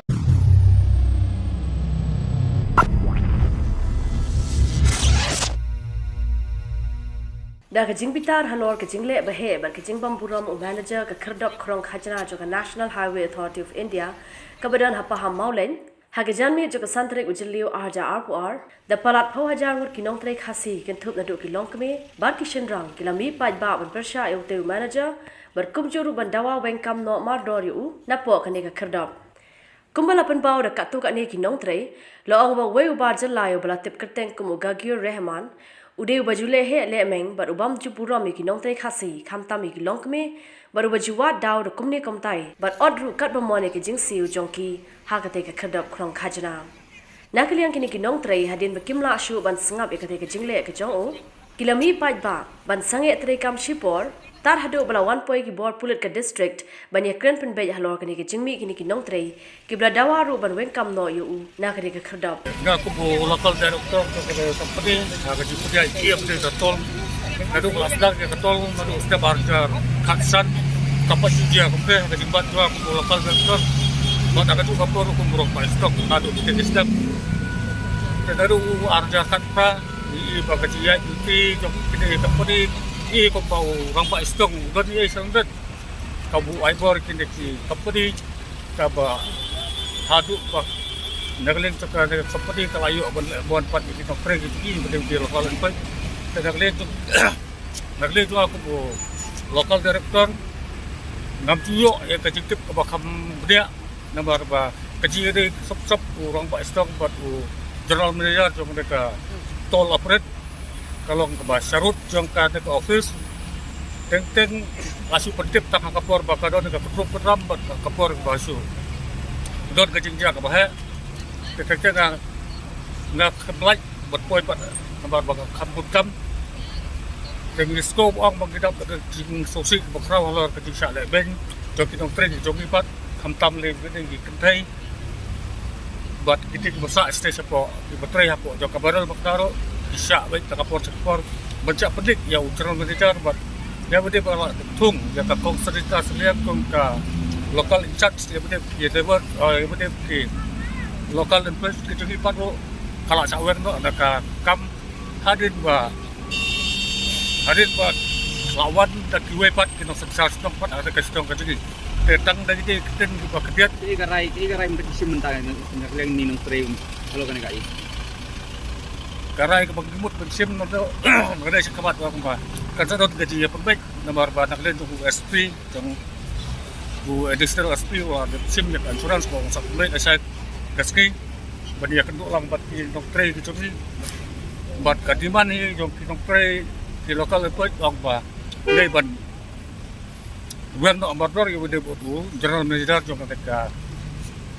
Da ka jingbitar halor ka jingleh baheh bad ka jingbymburom u manager ka khyrdop khrong khajna jong ka National Highway Authority of India kaba don ha Pahammawlein, ha ka janmiet jong ka san tarik u Jylliew arhajar arphew ar, da palat phew hajar ngut ki nongtrei Khasi kynthup naduh ki longkmie bad ki shynrang ki la mih paidbah ban pyrshah ïa utei u manager bad kumjuh ruh ban dawa weng kam noh mardor ïa u napoh kane ka khyrdop. Kumba la pynpaw da katto katne ki nongtrei, la ong ba uwei u bar jylla ïa uba la tip kyrteng kum u Gagiur Rahman u dei uba ju leh heh leh meng bad u bym ju burom ïa ki nongtrei Khasi, khamtam ïa ki longkmie, bad uba ju wad daw da kumne kumtai bad ot ruh katba mon ïa ka jingsiew jong ki ha katei ka khyrdop khrong khajna. Na ka liang kine ki nongtrei, hadien ba kim lah shuh ban sngap ïa katei ka jingleh ka jong u, ki la mih paidbah ban sangeh treikam shipor, tar haduh ba la wan poi ki bor pulit ka district ban ïakren pynbeit halor kane ka jingmih kine ki nongtrei, kiba la dawa ruh ban weng kam noh ïa u na kane ka khyrdop. Nga kum u local director ka company, ha ka jingpynïaid ïa ka toll, naduh ba la sdang ïa ka toll naduh step arhajar khatsan, ka pat ju jia kumne ha ka jingbat jong nga kum u local director. Bad ha kajuh ka por kum u rangbah stock naduh step, te naduh arhajar khatphra i ba ka jingïaid duty jong kine ki company, i kumba u rangbah stock u don i ei sangdut ka buh ai bor kine ki company, kaba haduh ba na ka liang jong kane ka company ka la ïoh ban leh bond pat ïa ki nongtrei ki jong ngi ba dei ki local employee. Te na ka liang jong, na ka liang jong nga kum u local director, ngam ju ïoh ïa ka jingtip kaba kham bniah, namar ba ka jingïadei sop sop u rangbah stock bad u general manager jong kane ka toll operate ka long kaba sharud jong kane ka office. Teng teng la shu pyntip tang ha ka por ba ka don ka kynrup kynram bad ka por ba shu don ka jingjia kaba heh. Te teng teng nga, nga khlem lait ban poi pat namar ba nga kham bun kam. Te ngi sngewbha ong ba ngi dap da ka jingsngewsih kaba khraw halor ka jingshah lehbeiñ jong ki nongtrei jong ngi pat, khamtam lei bad ki kynthei bad kito kiba sah stage hapoh, kiba trei hapoh jong ka Barrel Bakdaro, ki Shah beit da ka por sha ka por ban shah pyndik ïa u general manager bad ïa ba dei ba la thung ïa ka kong Sarita Saliang kum ka local in charge ïa ba dei ïa dei ba ïa ba dei ki local employees ki jong ngi pat ruh ka la shah wer noh na ka kam hadien ba hadien ba la wan da kiwei pat ki nongshong shnong pat ha ka shnong ka jong ngi. Te tang da ki dei ki ten ki ba khyndiat. Kaei ka rai, kaei ka rai mynta ki shim mynta na ka liang ini nongtrei halor kane ka i. Ka rai kaba ngi mut ban shim na ka dei sha khmat ba kumba kan sa don ka jingïapynbeit namar ba na ka liang jong u S P jong u additional S P u la shim ïa ka insurance ba ong sa pynbeit na shai ka ski ban ïakynduh lang bad ki nongtrei ki jong ngi bad ka demand hi jong ki nongtrei ki local employee ong ba dei ban wer noh mardor ïa u dei bad u general manager jong kane ka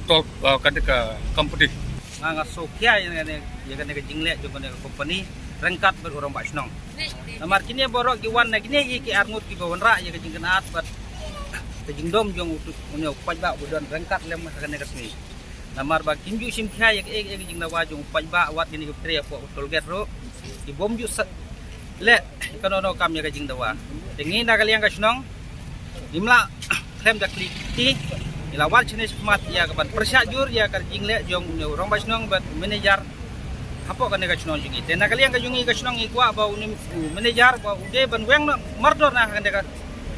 tol kane ka company. Nga nga sngewkhia ïa kane ïa kane ka jingleh jong kane ka company ryngkat bad u rangbah shnong. Namar kine baroh ki wan na kine ki ki arngut kiba wanrah ïa ka jingkynad bad ka jingdom jong u tu- une u paidbah ba don ryngkat lem ha kane ka sngi. Namar ba kim ju shim khia ïa ka ïa ka jingdawa jong u paidbah wat kine ki trei hapoh u toll gate ruh ki bym ju sa leh kano kano kam ïa ka jingdawa. Te ngi na ka liang ka shnong ngim lah khlem da kli kti. Ngi la wan shane shakhmat ïa ka ban pyrshah jur ïa ka jingleh jong une u rangbah shnong bad u manager hapoh kane ka shnong jong ngi. Te na ka liang ka jong ngi ka shnong ngi kwah ba une u manager ba u dei ban weng noh mardor na kane ka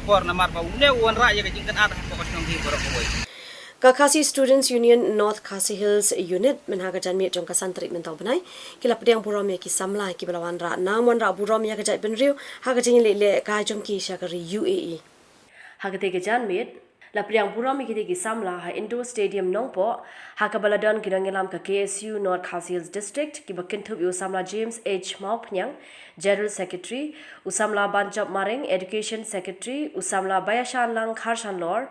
por namar ba une u wanrah ïa ka jingkynad hapoh ka shnong ngi baroh kawei. Ka Khasi Students Union North Khasi Hills Unit mynha ka janmiet jong ka san tarik mynta u bnai ki la pdiang burom ïa ki samla kiba la wanrah nam wanrah burom ïa ka jaitbynriew ha ka jingïaleh lehkai jong ki sha ka ri U A E. Ha katei ka janmiet la pdiang burom ïa kitei ki samla ha Indoor Stadium Nongpoh ha kaba la don ki nongïalam ka K S U North Khasi Hills District kiba kynthup ïa u samla James H Mawphniang, General Secretary, u samla Banjop Maring, Education Secretary, u samla Baiashanlang Kharshanlor,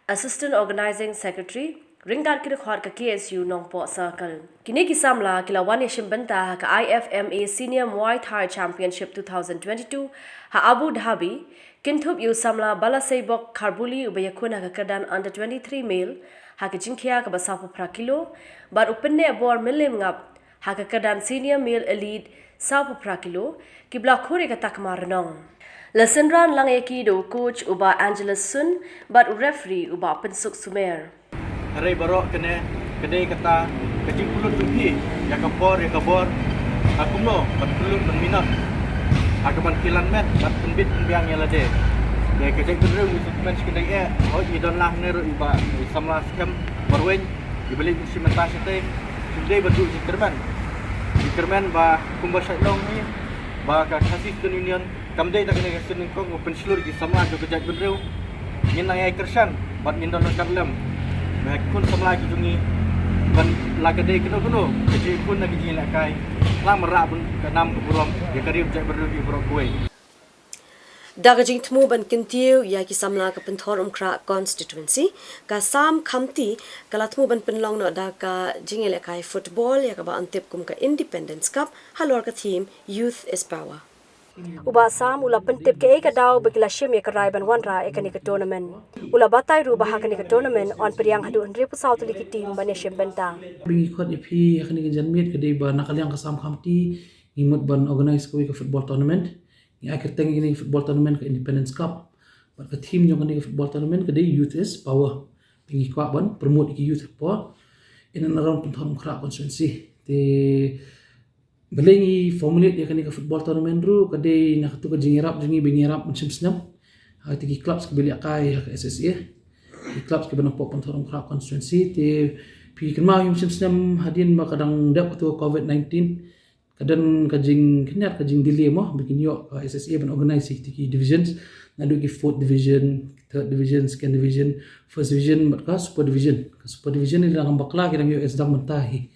Assistant Organising Secretary, ryngkat ki dkhot ka K S U Nongpoh Circle. Kine ki samla ki la wan ïashim bynta ha ka I F M A Senior Muay Thai Championship two thousand twenty-two ha Abu Dhabi, kynthup ïa u samla Balaseibok Kharbuli uba ïakhun ha ka kyrdan under twenty-three male ha ka jingkhia kaba sawphew phra kilo, bad u Pynneh Bor Mylliem Ngap ha ka kyrdan Senior Male Elite sawphew phra kilo, kiba la khur ïa ka takma rnong. La synran lang ïa ki da u coach u Bah Angelus Sun bad u referee u Bah Pynsuk Sumer. Hynrei baroh kane ka dei kata ka jingpynlut jong phi ïa ka por ïa ka bor ha kumno ban pynlut ban minot ha ka ban kilan met bad pynbit pynbiang ïa lade. Dei ka jaitbynriew ngi sngewkmen shi kyndait eh, hooid ngi don lang ne ruh i Bah i samla skhem Marwein iba leit mynsiem mynta shatei. Shu dei ba duh jingkyrmen, jingkyrmen ba kumba shait long hi ba ka Khasi Student Union kam dei da kane ka sien nyngkong ba pynshlur ki samla jong ka jaitbynriew. Ngin nang ïai kyrshan bad ngin don ryngkat lem. Ba khun samla ki jong ngi ban la ka dei kano kano ka jingkhun na ka jingïalehkai, la marah bun ka nam ka burom ïa ka ri jaitbynriew ki baroh kawei. Da ka jingthmu ban kyntiew ïa ki samla ka Pynthorumkhrah constituency, ka Sam Khamti ka la thmu ban pynlong noh da ka jingïalehkai football ïa kaba yn tip kum ka Independence Cup halor ka theme Youth is Power. U Bah Sam u la pyntip kaei ka daw ba ki la shim ïa ka rai ban wanrah ïa kane ka tournament. U la batai ruh ba ha kane ka tournament yn pdiang haduh hynriewphew saw tylli ki team ban ïashim bynta. Ba ngi khot ïa phi ha kane ka janmiet ka dei ba na ka liang ka Sam Khamti ngi mut ban organise kawei ka football tournament. Ngi ai kyrteng ïa kane ka football tournament ka Independence Cup. Bad ka theme jong kane ka football tournament ka dei Youth is Power. Te ngi kwah ban promote ïa ki youth hapoh in and around Pynthorumkhrah constituency. Te balei ngi formulate ïa kane ka football tournament ruh ka dei na katu ka jingïarap jong ngi ba ngi ïarap mynshem snem ha kata ki clubs kiba lehkai ha ka S S A, ki clubs kiba na hapoh Pynthorumkhrah constituency. Te phi kynmaw ïa mynshem snem hadien ba ka dang dep katu ka covid nineteen ka don ka jingkhyndiat ka jingdelay mo ba kin ïoh ka S S A ban organise ïa kata ki divisions, naduh ki fourth division, third division, second division, first division bad ka super division. Ka super division ngi dang bakla ki dang ïoh sdang mynta hi.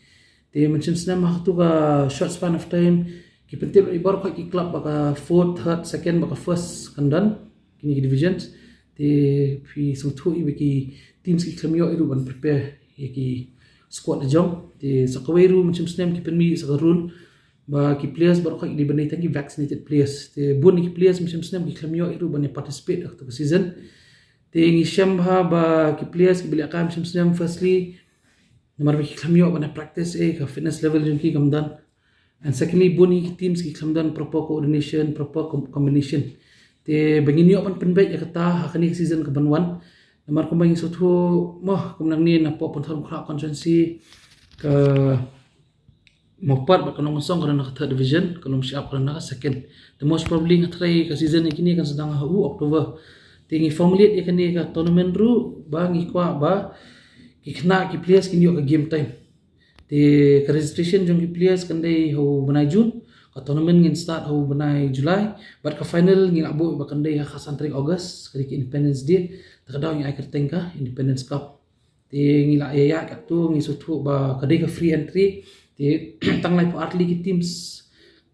Te mynshem snem ha katu ka short span of time ki pyntip ïa baroh ki club ba ka fourth, third, second bad ka first kan don kine ki divisions. Te phi sngewthuh ïa ba ki teams ki khlem ïoh ïa ruh ban prepare ïa ki squad la jong. Te sa kawei ruh mynshem snem ki pynmih sa ka rule ba ki players baroh ki dei ban dei tang ki vaccinated players. Te bun ki players mynshem snem ki khlem ïoh ïa ruh ban participate ha katu ka season. Te ngi shem bha ba ki players kiba lehkai mynshem snem, firstly namar ba ki khlem ïoh ban practice, eh, ka fitness level jong ki kam don. And secondly, bun ki teams ki khlem don proper coordination, proper com- combination. Te ba ngin ïoh ban pynbeit ïa kata ha kane ka season ka ban wan. Namar kumba ngi sngewthuh mo, kum nangne na pop Pynthorumkhrah constituency ka Mawpat bad ka Nongkonsong ka don ha ka third division, ka Lumshyiap ka don ha ka second. The most probably nga tharai ka season ïa kine kan sdang ha u October. Te ngi formulate ïa kane ka tournament ruh ba ngi kwah ba ki khynnah ki players kin ïoh ka game time. Te ka registration jong ki players kan dei ha u bnai June, ka tournament ngin start ha u bnai July, bad ka final ngi lah buh ba kan dei ha ka san tarik August, ka dei ka Independence Day, ta ka daw ngi ai kyrteng ka Independence Cup. Te ngi la ïa ïa katto ngi sngewthuh ba ka dei ka free entry. Te tang laiphew ar tylli ki teams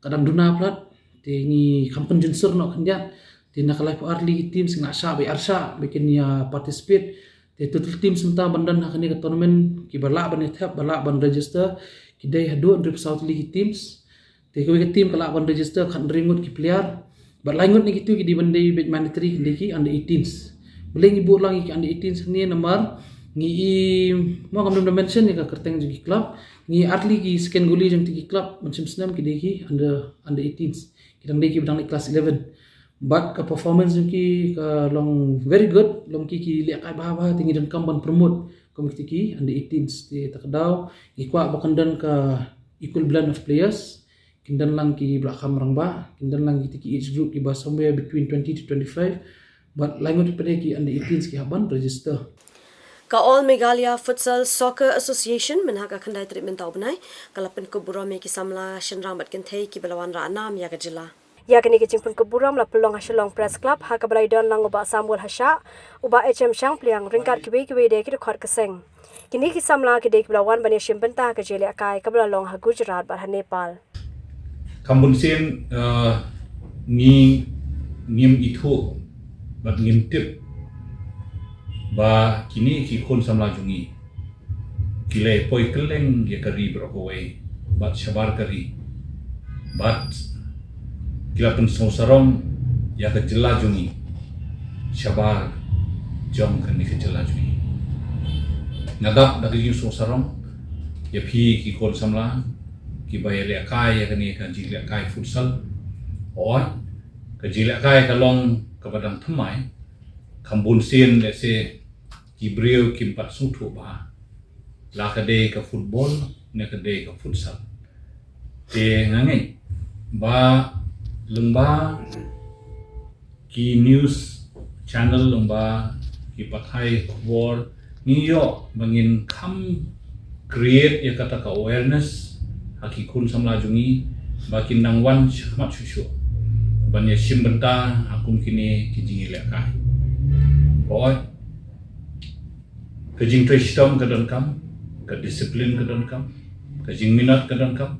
ka dang duna palat. Te ngi kham pynjynjar noh khyndiat. Te na ka laiphew ar tylli ki teams ngi la shah beit ar shah ba kin ïa participate. Te total teams mynta ban don ha kane ka tournament kiba lah ban ïa thep, ba lah ban register, ki dei haduh hynriewphew saw tylli ki teams. Te kawei ka team ka lah ban register khathynriew ngut ki player. Bad lai ngut na kitu ki dei ban dei beit mandatory, ki dei ki under eighteens. Balei ngi buh lang ïa ki under eighteens hangne? Namar ngi i, mo, ngam dei ban mention ïa ka kyrteng jong ki club. Ngi ar tylli ki second goalie jong kito ki club ban shim snem ki dei ki under, under eighteens. Ki dang dei kiba dang leit class eleven. Bad ka performance jong ki ka long very good, long ki ki lehkai bha bha, te ngi donkam ban promote kum kito ki under eighteens. Te ta ka daw ngi kwah ba kan don ka equal blend of players. Kin don lang kiba la kham rangbah, kin don lang kito ki age group kiba somewhere between twenty to twenty-five. Bad lai ngut pat de ki under eighteens ki hap ban register. Ka All Meghalaya Futsal Soccer Association mynha ka khyndai tarik mynta u bnai ka la pynkup burom ïa ki samla shynrang bad kynthei kiba la wanrah nam ïa ka jylla. Ïa kane ka jingpynkup burom la pynlong ha Shillong Press Club ha kaba la ïadon lang u Bah Samuel Hashah, u Bah H M Shangpliang ryngkat kiwei kiwei de ki dkhot ka seng. Kine ki samla ki dei kiba la wan ban ïashim bynta ha ka jingïalehkai kaba la long ha Gujarat bad ha Nepal. Kham bun sien, eh, ngi, ngim ithuh bad ngim tip ba kine ki khun samla jong ngi ki la poi kylleng ïa ka ri baroh kawei bad shabar ka ri bad ki la pynsngewsarong ïa ka jylla jong ngi shabar jong kane ka jylla jong ngi. Nga dap da ka jingsngewsarong ïa phi ki khun samla kiba ïalehkai ïa kane ka jinglehkai futsal. Hooid, ka jinglehkai ka long kaba dang thymmai. Kham bun sien lehse ki briew kim pat sngewthuh bha la ka dei ka football ne ka dei ka futsal. Te nga ngeit ba lyngba ki news channel, lyngba ki pathai khubor, ngi ïoh ba ngin kham create ïa kata ka awareness ha ki khun samla jong ngi ba kin nang wan shakhmat shuh shuh ban ïashim bynta ha kum kine ki jingïalehkai. Hooid, ka jingtrei shitom ka donkam, ka discipline ka donkam, ka jingminot ka donkam.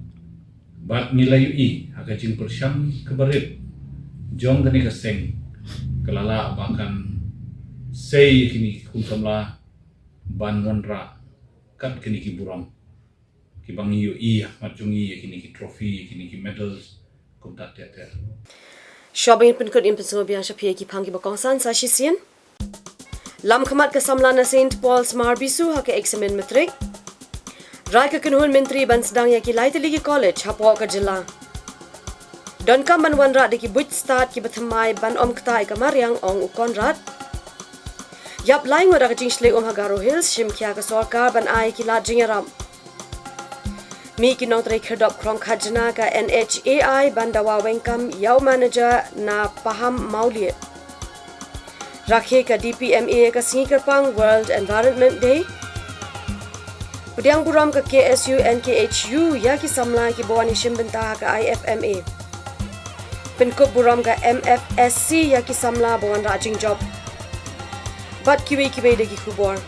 Bad ngi la ïohi ha ka jingpyrshang kaba rit jong kane ka seng ka la lah ba kan sei ïa kine ki khun samla ban wanrah kat kine ki burom kiba ngi ïohi ha khmat jong ngi, ïa kine ki trophy, ïa kine ki medals kumta ter ter. Shuwa ba ngin pynkut, ngin pynsngewbiang sha phi ïa ki phang kiba kongsan sa shisien. Lam khmat ka samla na Saint Paul's Maharbisu ha ka eksamin matrik. Rai ka kynhun myntri ban sdang ïa ki lai tylli ki college hapoh ka jylla. Donkam ban wanrah da ki buit stad kiba thymmai ban ym ktah ïa ka mariang, ong u Conrad. Ïap lai ngut da ka jingshlei um ha Garo Hills, shim khia ka sorkar ban ai ki lad jingïarap. Mih ki nongtrei khyrdop khrong khajna ka N H A I ban dawa weng kam ïa u manager na Paham Mawlieh. Rakhe ka D P M A ka sngi kyrpang World Environment Day. Pdiang burom ka K S U N K H U ïa ki samla kiba wan ïashim bynta ha ka I F M A. Pynkup burom ka M F S C ïa ki samla ba wanrah jingjop. Bad kiwei kiwei de ki khubor.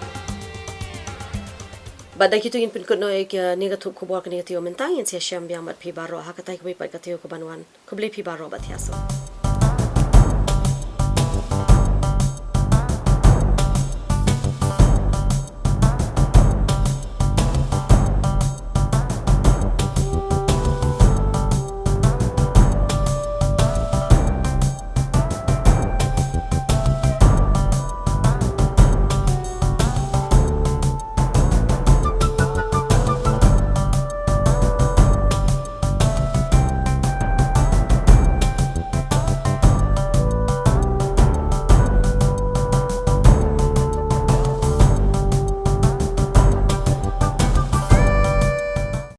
Bad da kitu ngin pynkut noh ïa kane ka thup khubor kane ka taïew mynta. Ngin sa ïashem biang bad phi baroh ha katai kawei pat ka taïew ka ban wan. Khublei phi baroh bad thiah suk.